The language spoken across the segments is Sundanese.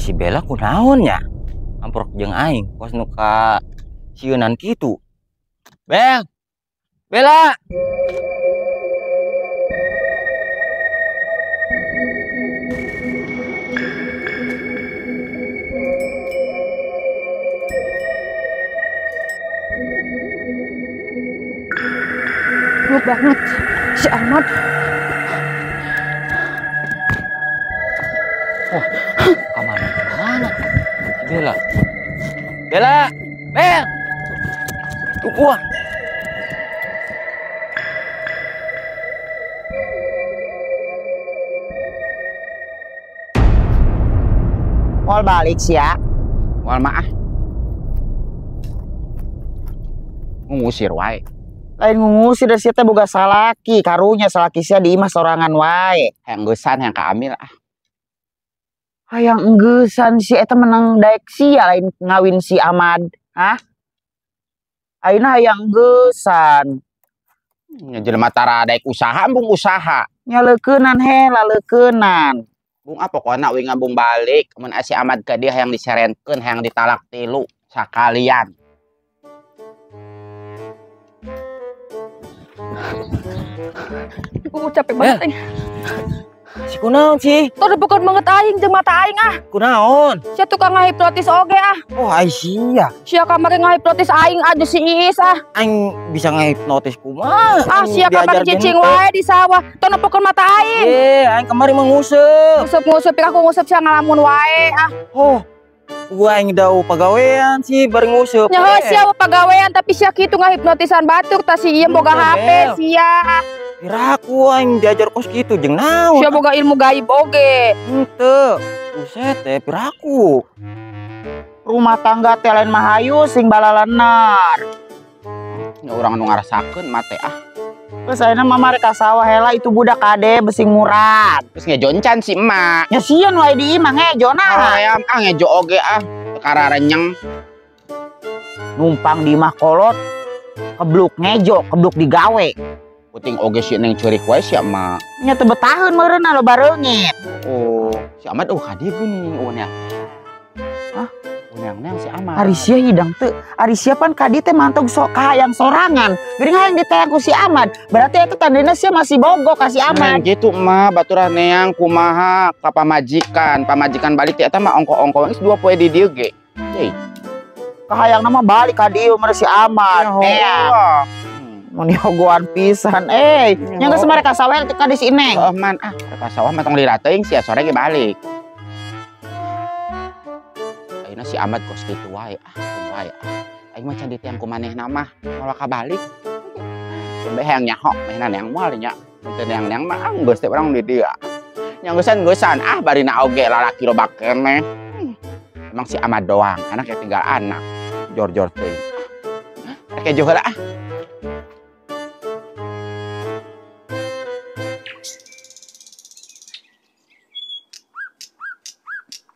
Si Bella kunaon nya? Amprok jeung aing kos nu ka sieunan kitu. Bel. Bella. Buruk banget si Ahmad. Wah, kamar mana? Si Bella. Bella, Bel. Tuh gua. Moal balik sia. Moal mah ah. Ngusir wae. Lain ngusir dari sia teh boga salaki, karunya salaki sia di imah sorangan wae. Hayang geusan hayang kaamil ah. Hayang enggesan si eta menang daek sia lain ngawin si Ahmad. Hah? Ayeuna hayang enggesan. Nya jelema tara daek usaha embung usaha. Nya leukeunan hela leukeunan. Bung ah pokona uing ngambung balik mun si Ahmad ka dieu hayang diserenkeun hayang ditalak tilu sakalian. Aku capek banget aing. Si kunaon sih? Tuh bukan banget aing jeung mata aing ah. Kunaon? Sia tukang ngahipnotis oge ah. Oh, ai sia. Sia kamari ngahipnotis aing aja si Iis ah. Aing bisa ngahipnotis kumaha? Ah, sia kamari cicing wae di sawah. Tuh nepokeun mata aing. Eh, aing kamari mah nguseup. Nguseup-nguseup aku nguseup sia ngalamun wae ah. Oh. Gua aing dau pagawean sih bari nguseup. Nya sia pagawean tapi sia kitu ngahipnotisan batur tah si ieu boga HP sia ah. Piraku aing diajar kos kitu jeung naon? Sia boga ilmu gaib oge. Henteu. Buset teh piraku. Rumah tangga teh lain mah hayu sing balalenar. Nya urang nu ngarasakeun mah teh ah. Terus ayeuna mah mari ka sawah heula itu budak kade besing murad. Terus ngejoncan si emak. Nya sieun wae di imah ngejo nah. Hayam ah ngejo oge ah. Teu kararenyeng. Numpang di imah kolot kebluk ngejo, kebluk digawe. Puting oge si neng ceurik wae si emak. Nya teu betaheun meureunna loba reungit. Oh, si Ahmad oh ka dieu geuning eueuh nya. Hah? Neang-neang si Ahmad. Ari sia hidang teu. Ari sia pan ka dieu teh mantog sok kahayang sorangan. Geuning hayang diteang ku si Ahmad. Berarti eta tandana sia masih bogoh ka si Ahmad. Nah, gitu mah baturah neang kumaha ka pamajikan. Pamajikan balik teh eta mah ongko-ongko geus 2 poe di dieu ge. Hei. Kahayangna mah balik ka dieu mah si Ahmad. Neang. Mun diogoan pisan eh. Nya geus mereka sawah teh ka di si Neng. Oh man ah, ka sawah mah tong lila teuing sia sore ge balik. Ayeuna si Ahmad kos kitu wae ah, wae ah. Aing mah can diteang ku manehna mah, moal kabalik. Sampe hayang nyaho, manehna neang moal nya. Mun teu neang-neang mah ah geus teh urang di dieu. Nya geusan-geusan ah barina oge lalaki loba keneh. Emang si Ahmad doang, anak ya tinggal anak. Jor-jor teuing. Rek kejo heula ah.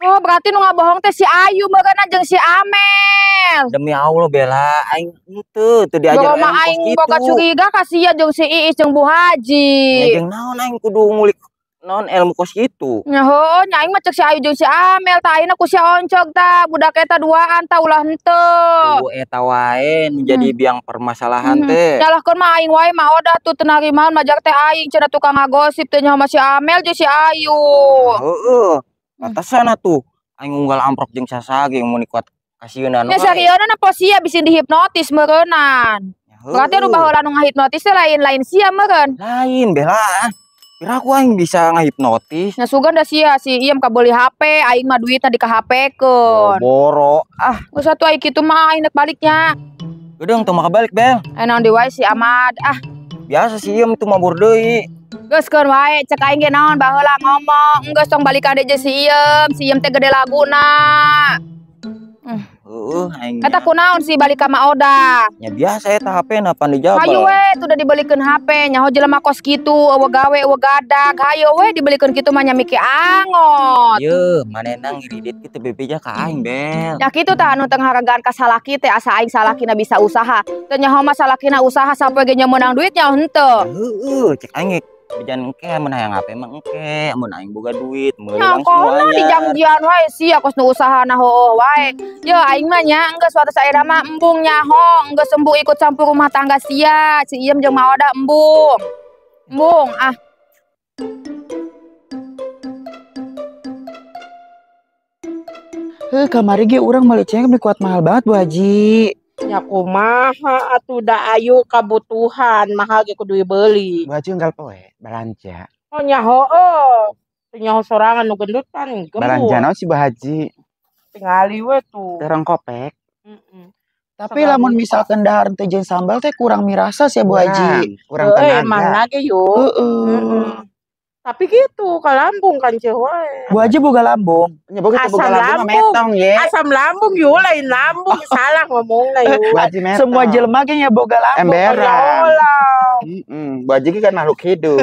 Oh, berarti nu ngabohong teh si Ayu meureunna jeung si Amel. Demi Allah Bella, aing henteu teu diajar aing boga curiga ka sia jeung si Iis jeung Bu Haji. Nya jeung naon aing kudu ngulik naon ilmu kos kitu. Nya heueuh nya aing mah cek si Ayu jeung si Amel tah ayeuna ku si oncog tah budak eta duaan tah ulah henteu. Tuh eta wae nu jadi biang permasalahan teh. Nyalahkeun mah aing wae mah odah tuh teu narimaan majak teh aing cenah tukang ngagosip teh nyaho mah si Amel jeung si Ayu. Heueuh. Batasan atuh aing unggal amprok jeung sasage mun kuat kasieunana. Nya sarieuna po sia bisi dihipnotis meureunnan. Berarti anu baheula nu ngahipnotis teh lain-lain sia meureun. Lain Bella. Piraku aing bisa ngahipnotis. Nya sugan da sia si Iem kabeuli HP, aing mah duitna di ka HP-keun. Boro ah. Geus atuh aing kitu mah aing nek baliknya. Geudeung teu mah kabalik Bel. Eh naon deui wae si Ahmad ah. Biasa si Iem tuh mabur deui. Geus keun wae cek aing ge naon baheula ngomong geus tong balikan deui jeung si Iem teh gede laguna. Heeh aing. Eta kunaon sih balik ka Ma Odah? Nya biasa eta HP-na pan dijabal. Hayu we tuh udah dibelikeun HP nyaho jelema kos kitu eueuh gawe eueuh gadag hayu we dibelikeun kitu mah nya miki angot. Yeuh manehna ngiridit kitu bebeja ka aing Bel. Nya kitu tah anu teu ngahargaan ka salaki teh asa aing salakina bisa usaha. Teu nyaho mah salakina usaha sampe ge nya meunang duit nya henteu. Heeh cek aing Bejan engke mun hayang HP mah engke, mun aing boga duit meuli Nah, langsung kono anyar. Dijanjian wae sia kos nu usahana hooh wae. Ye aing mah nya enggeus suatu saera mah embung nyaho, enggeus embung ikut campur rumah tangga sia, si Iem jeung Maoda embung. Embung ah. Heuh, kamari ge urang meuli cengek beli kuat mahal banget Bu Haji. Nya kumaha atuh da ayu kabutuhan mahal ge kudu dibeli. Bu Haji unggal poe balanja. Oh nya hooh. Teu nyaho sorangan nu gendut kan gembur. Balanja naon si Bu Haji? Tingali we tuh. Terong kopek. Heeh. Tapi lamun misalkan dahar teh jeung sambal teh kurang mirasa sih Bu Haji. Kurang tenaga. Mana ge yuk. Heeh. Tapi gitu, ke lambung kan ceu wae. Bu Haji boga lambung. Nya boga Asam boga lambung lambung. Metong ye. Asam lambung yuk, lain lambung salah ngomongna yuk. Bu Haji metong. Semua jelema ge nya boga lambung. Emberan. Heeh, Bu Haji kan makhluk hidup.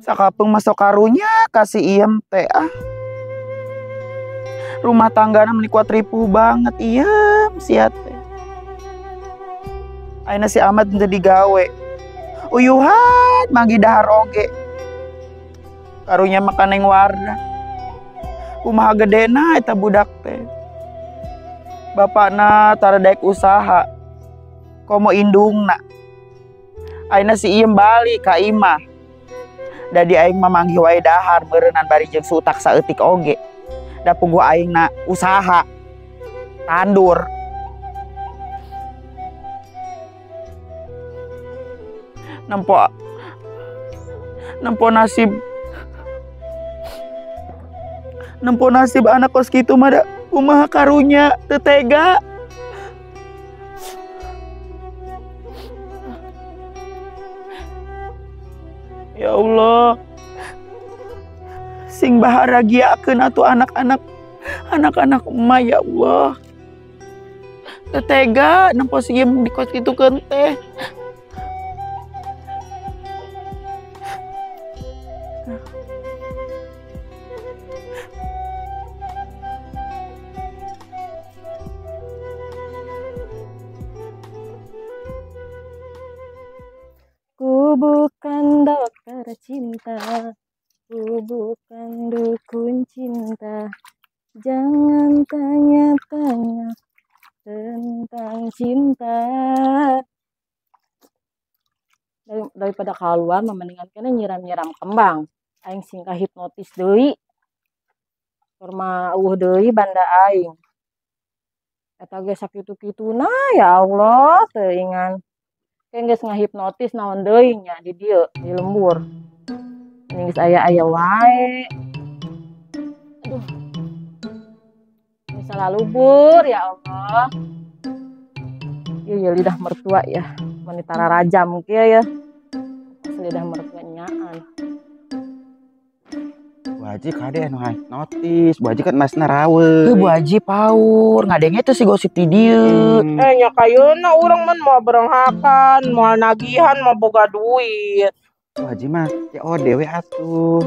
Sakapeung masuk karunya kasih iem teh ah. Rumah tanggana meni kuat ripuh banget iem sia teh. Ayeuna si Ahmad teu digawe. Uyuhan manggi dahar oge. Karunya makan yang warna. Kumaha gedena eta budak teh. Bapakna tara daek usaha. Komo indungna. Ayeuna si iem balik ka imah. Dadi aing mah manggih wae dahar meureunnan bari jeung sutak saeutik oge. Da puguh aing na usaha tandur. Nempo nasib anak kos kitu mah da kumaha karunya teu tega. Ya Allah, sing baharagiakeun atuh anak-anak emak ya Allah. Teu tega nempo si ieu di kos kitu keun teh. Ku bukan dokter cinta, ku bukan dukun cinta. Jangan tanya-tanya tentang cinta. Daripada keluar, mendingan kena nyiram-nyiram kembang. Aing singkah hipnotis deui. Kurma eueuh deui banda aing. Eta ge sakitu-kituna ya Allah, teuingan. Kayak geus ngahipnotis naon deui nya di dieu di lembur. Ini geus aya-aya wae. Aduh. Ini salah lubur ya Allah. Ieu ya lidah mertua ya. Manitara rajam kieu ya. Pas lidah mertua nyaan. Bu Haji kade anu hipnotis, Bu Haji kan masna rawe. Heuh Bu Haji paur, ngadenge teh si gosip di dieu. Nya kayeuna urang mah moal berenghakan, moal nagihan, moal boga duit. Bu Haji mah COD we atuh.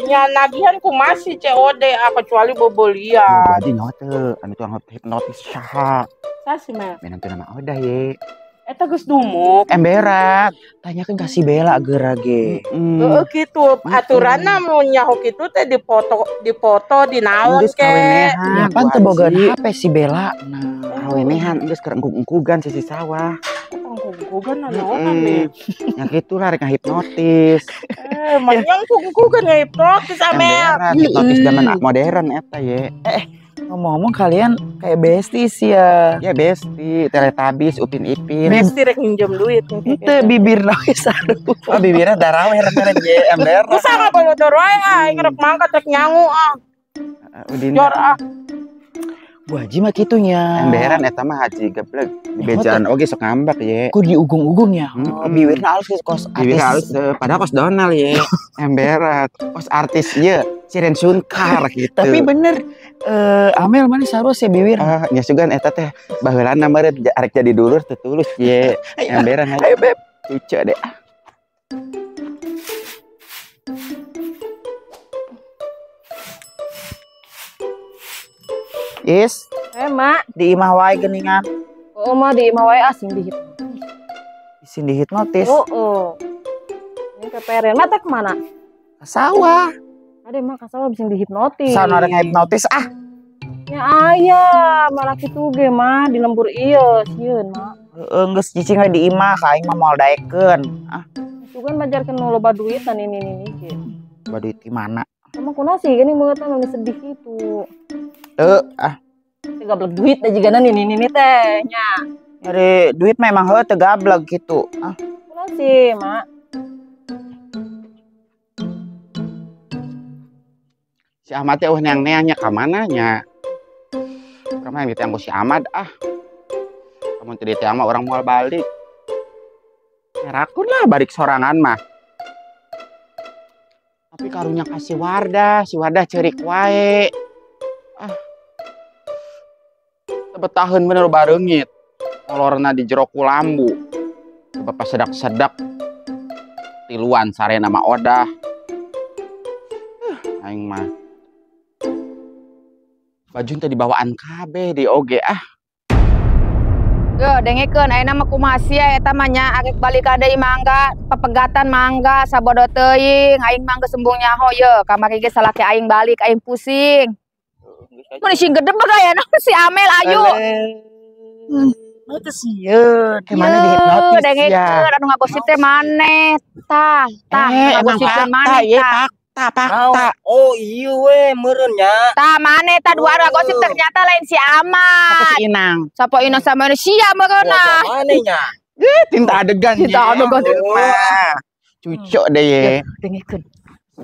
Nya nagihan kumaha sih COD ah kecuali bebelian. Bu Haji nyaho teu, anu tukang hipnotis saha? Saha sih mah? Menantu nama Odah ye. Eta geus dumuk. Emberan. Tanyakeun ka si Bella geura ge. Heeh kitu. Aturanna mun nyaho kitu teh dipoto di naon ke. Ya pan teu boga HP si Bella. Nah, kawenehan geus keur engkug-engkugan sisi sawah. Engkug-engkugan naon ame? Nya kitu lah rek ngahipnotis. Mah engkug-engkugan ngahipnotis ame. Emberan hipnotis zaman modern eta ye. Ngomong-ngomong kalian kayak bestie sih ya. Ya bestie, Teletubbies, Upin Ipin. Bestie rek minjem duit. Itu bibir nawe saru. Oh bibirnya darawe rek ye ember. Kusa ngabolodor wae ah, aing rek mangkat rek nyangu ah. Udin. Jor ah. Bu Haji mah kitunya. Emberan eta mah haji geblek. Di bejaan oge sok ngambek ye. Ku diugung-ugung ya. Oh, bibirna halus kos artis. Bibir halus padahal kos Donald ye. Emberan kos artis ye. Siren Sunkar gitu. Tapi bener Amel mana sarua sih bibir. Nya sugan eta teh baheulana meureun arek jadi dulur teu tulus ye. Emberan ayo beb. Cuce deh. Is. Mak. Di imah wae geuningan. Oh, mah di imah wae asing dihipnotis. Sing dihipnotis. Oh. Ini peperen. Mak teh kemana? Ke sawah. Ade mah ka sawah bisa dihipnotis. Sana rek hipnotis ah. Ya aya, malah kitu ge mah di lembur ieu sieun mah. Heeh, geus cicing we di imah ka aing mah moal daekeun. Ah. Sugan majarkeun nu loba duit na nini-nini ge. Loba duit di mana? Emang kunaon sih geuning banget mah sedih kitu. Teu ah. Teu gablek duit da jigana nini-nini teh nya. Nyari duit mah emang heuh teu gablek kitu. Ah. Kunaon sih, Mak? Si Ahmad teh eueuh neang-neangnya ka mana nya? Urang mah diteang ku si Ahmad ah. Lamun teu diteang mah urang moal balik. Ngerakun lah balik sorangan mah. Tapi karunya ka si Wardah ceurik wae. Ah. Teu betaheun bener bareungit. Molorna di jero kulambu. Bapak sedak-sedak. Tiluan sarena mah odah. Aing mah. Baju teh dibawaan kabeh di oge ah. Yo dengekeun ayeuna mah kumaha sia eta mah nya arek balik ka deui mangga pepegatan mangga sabodo teuing aing mah geus embung nyaho ye kamari ge salaki aing balik aing pusing. Mun sing gedebeg aya naon si Amel ayu. Mah teh sieun ke mana dihipnotis ya. Dengekeun anu ngagosip teh maneh tah tah ngagosipkeun maneh tah. Fakta. Oh iya we meureun nya. Tah maneh tah dua anu gosip ternyata lain si Ahmad. Sapa si Inang? Sapa Inang sama sia meureunna. Maneh nya. Ih, tinta adegan. Tinta adegan mah. Cucok deh ye. Dengekeun.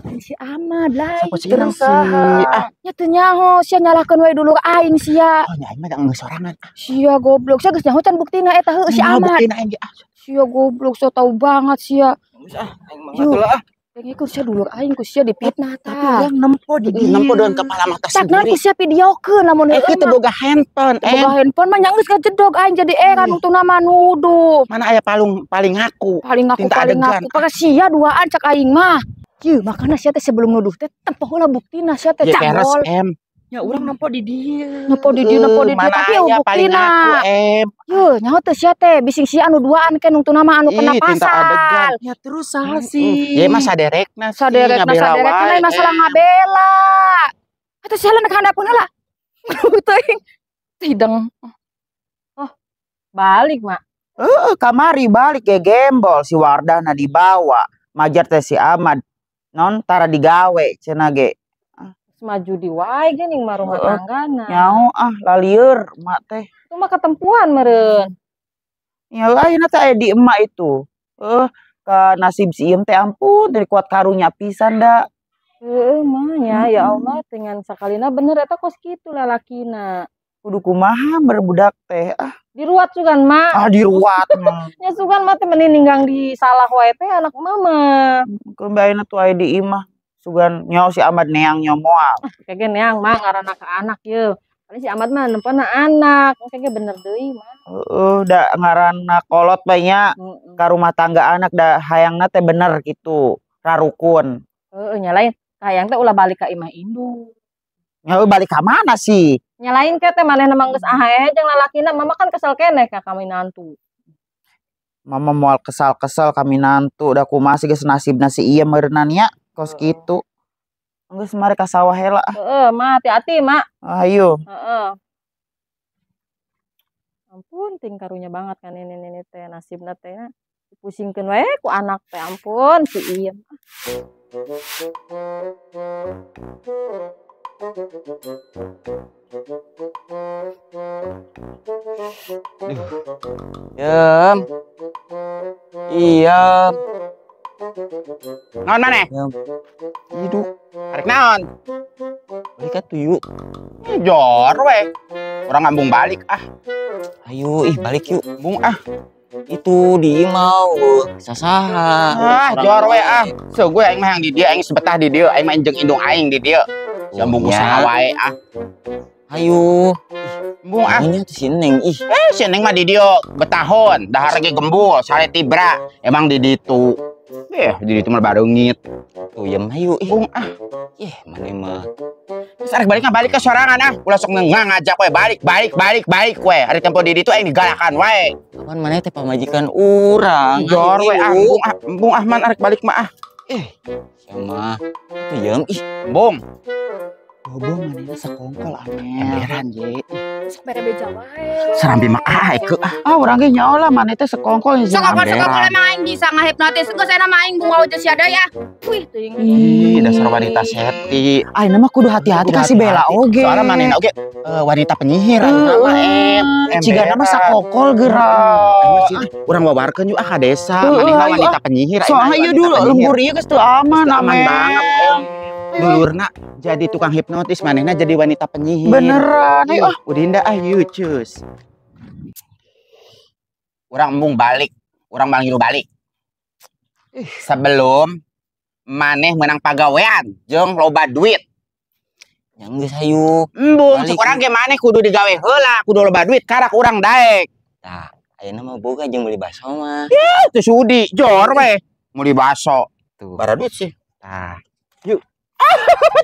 Lain si Ahmad lain. Sapa si Inang sih? Ah, nya teu nyaho sia nyalahkeun we dulur aing sia. Oh nya aing mah geus sorangan. Sia goblok sia geus nyaho can buktina eta heuh si Ahmad. Buktina aing ge ah. Sia goblok so tau banget sia. Geus ah aing mah ngatulah ah. Dengekeun sia dulur aing ku sia dipitnah tah. Tapi urang nempo di dieu. Nempo dengan kepala mata sendiri. Tapi ku sia videokeun lamun heueuh. Teu boga handphone. Teu boga handphone mah nya geus kajedog aing jadi era nungtungna mah nuduh. Mana aya palung paling ngaku. Paling ngaku paling ngaku. Pake sia duaan cak aing mah. Ieu makana sia teh sebelum nuduh teh tempo heula buktina sia teh cagol. Ya urang nempo di dieu. Nempo di dieu nempo di dieu tapi eueuh buktina. Yeuh nyaho teu sia teh bising sia anu duaan ke nungtuna mah anu kena pasal. Ya terus saha sih? Ye mah saderekna sih. Saderekna saderekna lain masalah ngabela. Atuh sia lenek handapeun heula. Teuing. Hideng. Oh, balik, Mak. Heeh, kamari balik ge gembol si Wardahna dibawa. Majar teh si Ahmad non tara digawe cenah ge. Maju di wae geuning mah rumah tanggana. Nyaho ah lalieur emak teh. Itu mah ketempuan meureun. Ya ayeuna teh aya di emak itu. Ka nasib si Iem teh ampun teu kuat karunya pisan da. Heeh mah nya ya Allah dengan sakalina bener eta kos kitu lalakina. Kudu kumaha berbudak teh ah. Diruat sugan mah. Ah diruat. Nya sugan mah teh meni ninggang di salah wae teh anak mama. Keun bae ayeuna tuh aya di imah. Sugan nyaho si Ahmad neang nyomoal. Kage neang mah ngaranna ka anak ye. Paling si Ahmad mah nempona anak. Kage bener deui mah. Heeh, da ngaranna kolot bae nya. Ka rumah tangga anak da hayangna teh bener kitu, rarukun. Heeh, nya lain hayang teh ulah balik ka imah indung. Nya balik ka mana sih? Nya lain ke teh manehna mah geus ahae jeung lalakina, mama kan kesel keneh ka kaminantu. Mama moal kesal-kesel kaminantu da kumaha sih geus nasibna si ieu meureunna nya. Kos kitu. Geus mari ka sawah heula ah. Heeh, mah hati-hati, Mak. Ayo. Heeh. Ampun, ting karunya banget kan ini teh nasibna teh. Dipusingkeun wae ku anak teh ampun si Iem. Yem. Iya. Naon maneh? Hidup. Arek naon? Balik atuh yuk. Jor we. Urang ngambung balik ah. Ayo ih balik yuk. Bung ah. Itu di imau sasaha. Ah jor we ah. Seuguh aing mah yang di dieu aing sebetah di dieu aing mah jeung indung aing di dieu. Sambung usaha wae ah. Ayo. Bung ah. Nya tuh si Neng ih. Si Neng mah di dieu betahun, dahar ge gembul, sare tibra. Emang di ditu. Di ditu mah bareungit. Tuh yem ayo ih. Bung ah. Ih, maneh mah. Terus arek balik balik ke sorangan ah. Ulah sok ngajak we balik balik balik balik we. Ari tempo di ditu aing digalakan wae. Kapan maneh teh pamajikan urang. Jor we ah, embung ah man arek balik mah ah. Sama atuh yeum ih, embung. Bobo manehna sakongkol Amel. Emberan ye. Sok bere beja wae. Serambi mah ah eke ah. Ah urang ge nyaho lah maneh teh sekongkol jeung Sekongkol-sekongkol emang aing bisa ngahipnotis. Geus aya mah aing bunga jeung sia deui ah. Wih teuing. Ih, dasar wanita seti. Ayeuna mah kudu hati-hati ka si Bella oge. Soalna manehna oge wanita penyihir ayeuna mah Cigana mah sakokol geura. Urang wawarkeun yuk ah ka desa. Manehna wanita penyihir. Soalna ieu dulu lembur ieu geus teu aman, aman banget. Dulurna jadi tukang hipnotis, manehna jadi wanita penyihir. Beneran, ayo ah. Udinda ah yuk cus. Urang embung balik, urang mangilu balik. Sebelum maneh menang pagawean jeung loba duit. Yang geus hayu. Embung cek urang ge maneh kudu digawe heula, kudu loba duit karak urang daek. Tah, ayeuna mah boga jeung meuli baso mah. Yeuh, teu sudi, jor we. Meuli baso. Tuh. Bara duit sih. Tah. Yuk.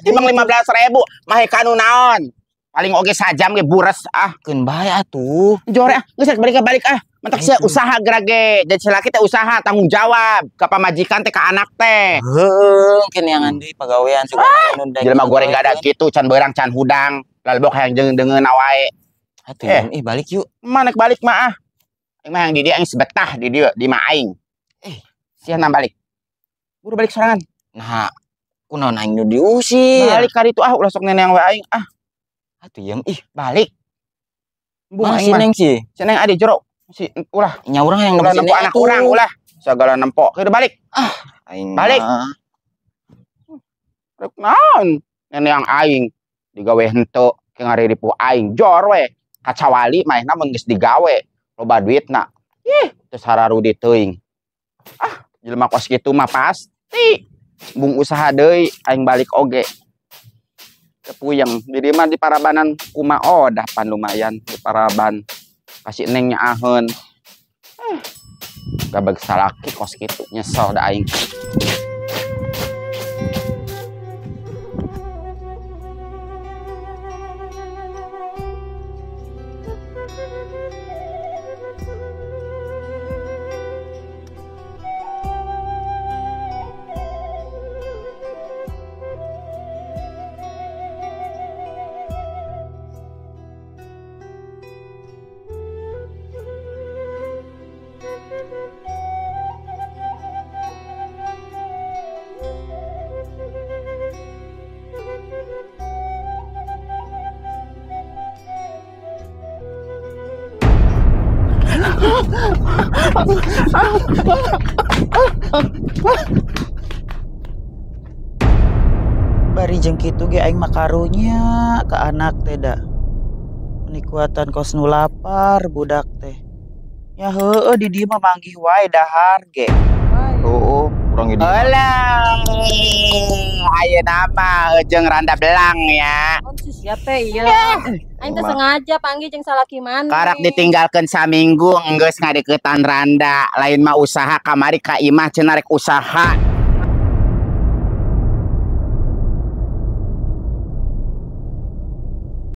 Timbang 15.000 mah kanu naon. Paling oge sajam ge bures ah. Keun bae atuh. Jore ah, geus balik balik ah. Mentak sia usaha gerage. Jadi salaki teh usaha tanggung jawab ka pamajikan teh ka anak teh. Heueuh, keun deui pagawean sugan anu daek. Jelema goreng gada kitu can beurang can hudang. Lalebok hayang jeung deungeun wae. Atuh ih balik yuk. Manek balik mah ah. Aing mah yang di dieu aing sebetah di dieu di mah aing. Sia na balik. Buru balik sorangan. Nah, kunaon aing nu diusir. Balik ka ditu ah ulah sok neneang we aing ah. Atuh yeum ih balik. Embung aing mah. Si Neng sih. Si Neng ade jero. Si ulah nya urang yang nempo anak urang ulah. Sagala nempo. Kudu balik. Ah, aing balik. Rek naon neneang aing digawe henteu ke ngariripuh aing jor we. Kacawali manehna mun geus digawe loba duitna. Ih, teu sararudi teuing. Ah, jelema kos kitu mah pasti bung usaha deui aing balik oge. Tepuyeng di mah di parabanan kuma odah pan lumayan di paraban kasih neng nyaaheun. Gabeg salaki kos kitu nyesel da aing. Bari jeung kitu ge aing mah karunya ka anak teh da. Menikuatan kos nu lapar budak teh. Ya heueuh di dieu mah manggih wae dahar ge. Heueuh, urang di. Alah. Ayeuna mah jeung randa belang ya. Siap teh ieu. Aing teh sengaja panggil jeung salaki maneh. Karak ditinggalkeun saminggu enggeus ngadeukeutan randa. Lain mah usaha kamari ka imah cenah rek usaha.